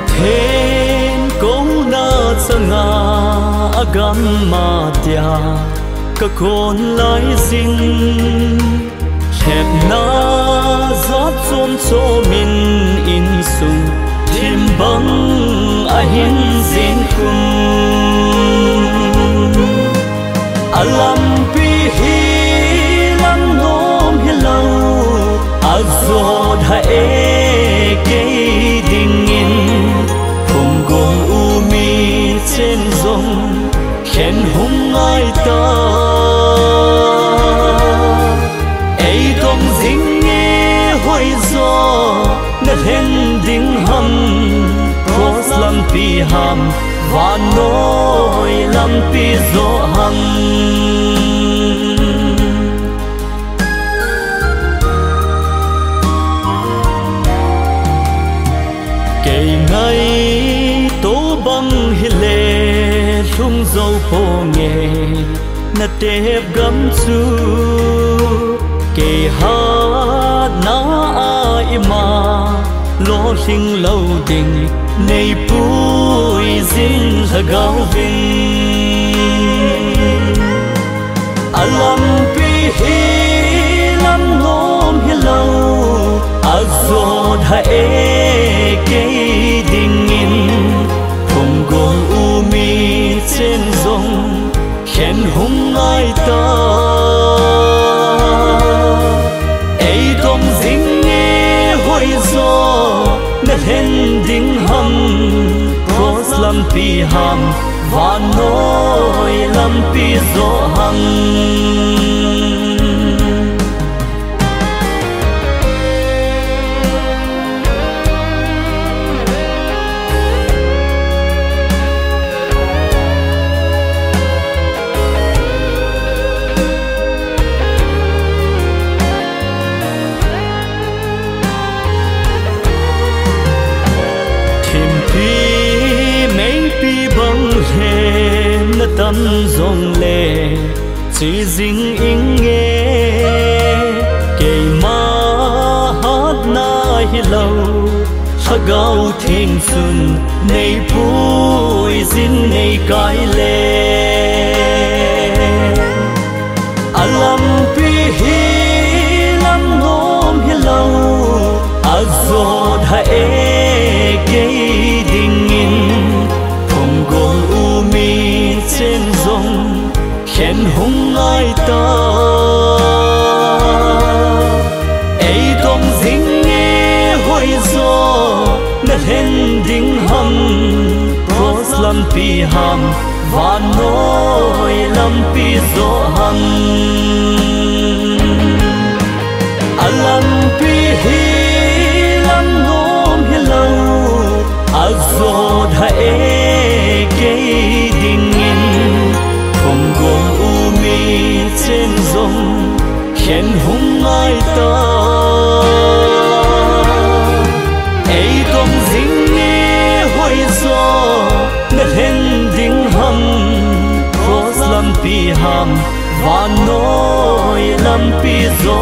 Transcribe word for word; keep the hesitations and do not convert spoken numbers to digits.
Thenkouna changa agamma tia kakon laijin, lhepna jat chom chomin insung thim bang ahin jin khun. Alampi hi lam nom hilou, ajot hah e kei dingin, phumgol u michen jong khen hung ngaita. Eidong jinge hoijo nalhen ding ham, cross lampi ham, vannoi lampi jo ham. Kei ngaito bang hile lhung jou ponge, natep gam chu kei hatna a ima lolhing lou ding, neipuijin lhagao vin. Alampi hi lam nom hilou, ajot hah e kei dingin, phumgol u michen jong khen hung ngaita. Eidong jinge hoijo nalhen ding ham, cross lampi ham, vannoi lampi jo ham. Thimpi meipi bang lhemna tam jongle, che jing inge, keima hatna hilou, Lhagao Theng chun neipuijin neikai le. Alampi hi lam nom hilou, ajot hah e kei dingin, phumgol u michen jong khen hung ngaita. Eidong jinge hoijo nalhen ding ham, cross lampi ham, vannoi lampi jo ham. Alampi hi lam nom hilou, ajot hah e kei dingin, phumgol u michen jong khen hung ngaita. Eidong jinge hoijo nalhen ding ham, cross lampi ham, vannoi lampi jo